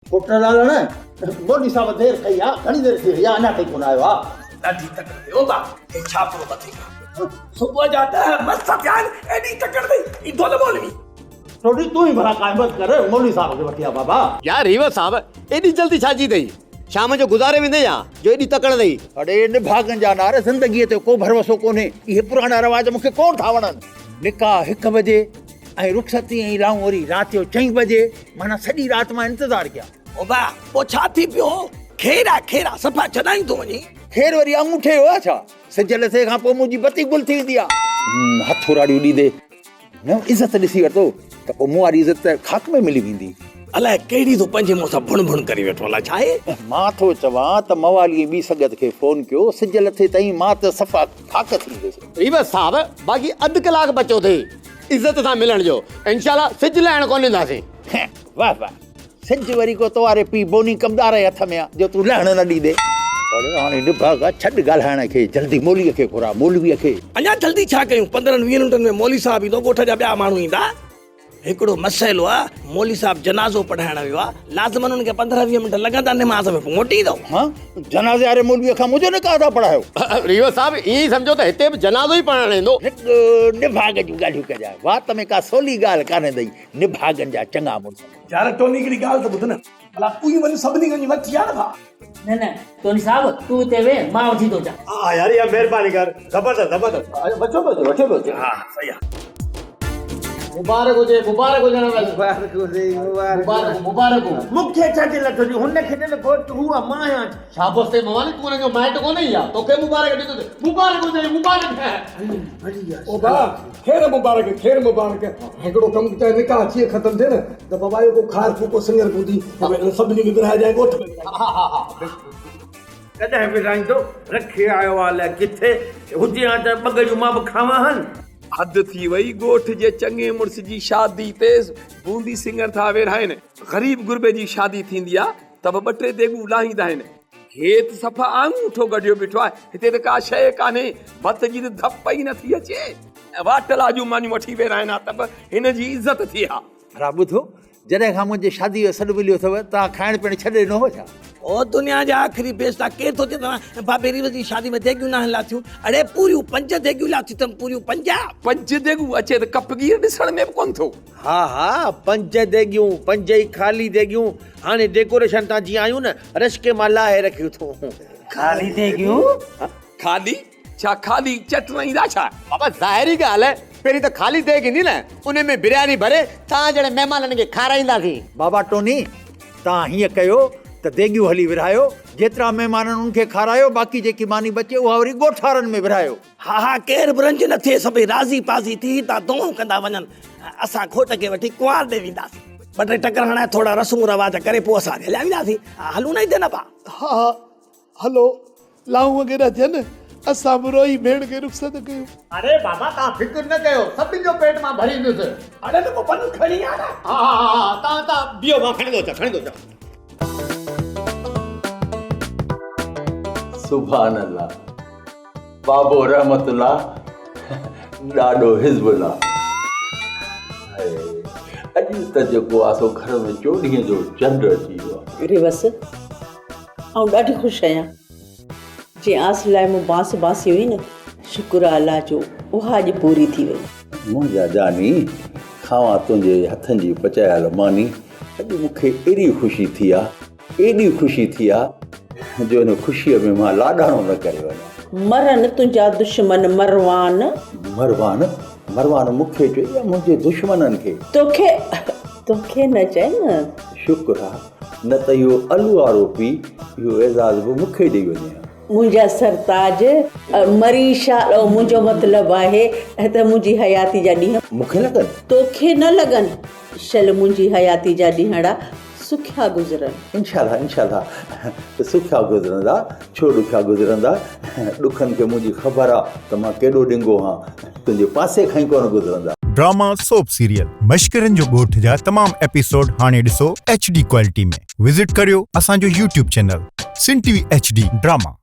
پٽ لالڻ، مولوي صاحب دير ڪئي آ، گهڻي دير ٿي وئي آ، اڃا تائين ڪونه آيو آ. ڏاڍي تڪڙ ٿئي او با، هي ڇا پورو مٿي کان. صبح جا ڏهه مس ٿيا آهن، ايڏي تڪڙ ٿئي، ايندو نه مولوي. ٽوڊي تون ئي ڀلا ڪا همت ڪر، مولوي صاحب کي وٺي آ بابا. يار ريوس صاحب، ايڏي جلدي ڇا جي اٿئي؟ شام جو گذاري ويندين يا جو ايڏي تڪڙ اٿئي؟ اڙي نڀاڳن جا نار، زندگيء تي ڪو ڀروسو ڪونهي، اهي پراڻا رواج مون کي ڪونه ٿا وڻن. نڪاح هڪ بجي ۽ رخصتي ۽ لائون وري رات جو چئين بجي، معنيٰ سڄي رات مان انتظار ڪيان. ابا، پوء ڇا ٿي پيو؟ خير آ، خير آ، صفا ڇڏائين ٿو وڃين. خير وري آڱوٺي جو آ ڇا؟ سج لٿي کان پوء منهنجي بتي گل ٿي ويندي آ. هٿوراڙيون ڏيندي نه عزت ڏسي ورتو ته پوء مون واري عزت ته خاڪ ۾ ملي ويندي. الائي ڪهڙي ٿو پنهنجي منهن سان ڀڻ ڀڻ ڪري ويٺو الائي ڇا آهي. مان ٿو چوان ته موالي ۽ ٻي سنگت کي فون ڪيو، سج لٿي تائين مان ته صفا خاڪ ٿي ويندس. ريوس صاحب باقي اڌ ڪلاڪ بچيو اٿئي عزت سان ملڻ جو، انشاء الله سج لهڻ ڪونه ڏينداسين. واه واه سج وري ڪو تو واري پيء بوني ڪمدار جي هٿ ۾ آ جو تون لهڻ نه ڏيندين. اڙي هاڻي نڀاڳا ڇڏ ڳالهائڻ کي جلدي مولويء کي گهراء مولويء کي. اڃا جلدي ڇا ڪيون پندرهن ويهن منٽن ۾ مولوي صاحب ايندو ڳوٺ جا ٻيا ماڻهو ايندا. هڪڙو مسئلو آ مولوي صاحب جنازو پڙهائڻ ويو آ لازمن ان کي پندرهن ويهه منٽ لڳندا نماز ۾ پوء موٽي ايندو. ها جنازي واري مولويء کان منهنجو نڪاح ٿا پڙهايو. ريوس صاحب ائين ئي سمجهو ته هتي به جنازو ئي پڙهائڻ ايندو. نڀاڳ جون ڳالهيون ڪجانء وات ۾ ڪا سولي ڳالهه ڪانه اٿئي نڀاڳن جا چڱا مڙس. يار ٽوني هڪڙي ڳالهه ته ٻڌ نه. ڀلا تون ئي وڃ سڀني کان وڃي وٺي آ نه ڀاء. نه نه ٽوني صاحب تون هتي ويهه مان وٺي ٿو اچان. ها يار اها مهرباني ڪر زبردست زبردست. وٺو پيو اچي وٺو پيو اچي. ها صحيح آ. مبارڪ هجي مبارڪ هجي مبارڪ هجي مبارڪ مبارڪ. مون کي ڇا جي لٺ جي هن کي ڏي نه گهوٽ هو آ مان آهيان. شابس تي موالي تون هن جو مائٽ ڪونهين يا توکي مبارڪ ڏيندو ته مبارڪ هجي مبارڪ. او ڀاء خير مبارڪ خير مبارڪ هڪڙو ڪم چاهي نڪاح اچي ختم ٿئي نه ته بابا اهو ڪو کار ڦوڪو سڱر ٻڌي سڀني کي ورهائجانء ڳوٺ ۾. ها ها ها بلڪل. ڪڏهن ورهائيندو رکي آيو آ الائي ڪٿي هجي ها ته ٻه ڳڙيون مان به کاوان هان. حد ٿي وئي ڳوٺ جي چڱي مڙس جي شادي تي بوندي سڱر ٿا ورهائين غريب غربي جي شادي ٿيندي آ ته به ٻه ٽي ديڳون لاهيندا آهن. هي ته صفا آڱوٺو ڳڍيو بيٺو آهي. هتي ته ڪا شيء ڪانهي. ڀت جي ته ڌپ ئي نٿي اچي. ۽ واٽلا جون مانيون وٺي ويرائين ها ته به هن جي عزت ٿئي ها. ڀلا ٻڌو، جڏهن کان منهنجي شاديء جو سڏ مليو اٿو، توهان کائڻ پيئڻ ڇڏي ڏنو هو ڇا؟ او دنيا جا آخري پيسا، ڪير ٿو چئي ته بابي ريوس جي شادي ۾ ديڳيون ناهن لاٿيون. اڙي پوريون پنج ديڳيون لاٿيون اٿم، پوريون پنج. پنج ديڳون اچي ته ڪپگير ڏسڻ ۾ به ڪونه ٿو. ها ها پنج ديڳيون، پنج ئي خالي ديڳيون، هاڻي ڊيڪوريشن تان جيئن آيون نه رشڪي مان لاهي رکيون اٿئون. خالي ديڳيون؟ خالي؟ ڇا خالي چٽ نه ايندا ڇا؟ بابا ظاهري ڳالهه آهي، پهرين ته خالي ديڳ ايندي نه، ان ۾ برياني ڀري توهان جهڙن مهمانن کي کارائينداسين. بابا ٽوني، توهان هيئن ڪيو ته ديڳيون هلي ورهايو، جيترا مهمان آهن انهن کي کارايو، باقي جيڪي ماني بچي اها وري ڳوٺارن ۾ ورهايو. ها ها ڪير به رنج نه ٿئي سڀئي راضي پازي ٿي هتان دونهون ڪندا وڃن اسان گهوٽ کي وٺي ڪنوار ڏي وينداسين ٻه ٽي ٽڪر هڻائي ٿورا رسمون رواج ڪري پوء اسان هليا وينداسين هلون نه هتي نه ڀاء. ها ها هلو لائون وغيره ٿين اسان به روئي ڀيڻ کي رخصت ڪيون. اڙي بابا توهان فڪر نه ڪيو سڀني جو پيٽ مان ڀريندس. اڙي ته پوء پنو کڻي آ نه. ها ها ها توهان توهان بيهو مان کڻي ٿو اچان کڻي ٿو اچان. سبحان الله. بابو رحمت الله ڏاڏو حزب الله اڄ ته جيڪو آ سو گهر ۾ چوڏهينء جو چنڊ اچي ويو آ. ريوس، آئون ڏاڍي خوش آهيان. جنهن آس لاء مون بانس بانسي هئي نه، شڪر آ الله جو اها اڄ پوري ٿي وئي. منهنجا جاني، کاوان تنهنجي هٿن جي پچايل ماني، اڄ مون کي ايڏي خوشي ٿي آ. ايڏي خوشي ٿي آ جو ان خوشيء ۾ مان لاڏاڻو نه ڪري وڃان. مرن تنهنجا دشمن مروان. مروان؟ مروان مون کي چئي يا منهنجي دشمنن کي؟ توکي توکي نه چئي نه. شڪر آ نه ته اهو الو وارو پيء اهو اعزاز به مون کي ڏئي وڃي ها. منهنجا سرتاج مري شال منهنجو مطلب آهي ته منهنجي حياتي جا ڏينهن. مون کي لڳن؟ توکي نه لڳن، شل منهنجي حياتي جا ڏينهڙا سکيا گذرن. انشاء الله انشاء الله سکيا گذرندا، ڇو ڏکيا گذرندا، ڏکن کي منهنجي خبر آ ته مان ڪيڏو ڏنگو هان، تنهنجي پاسي کان ئي ڪونه گذرندا. ڊراما سوپ سيريل مشڪرن جو ڳوٺ جا تمام ايپيسوڊ هاڻي ڏسو ايڇ ڊي ڪوالٽي ۾ وزٽ ڪريو اسان جو YouTube channel Sindh T V H D drama.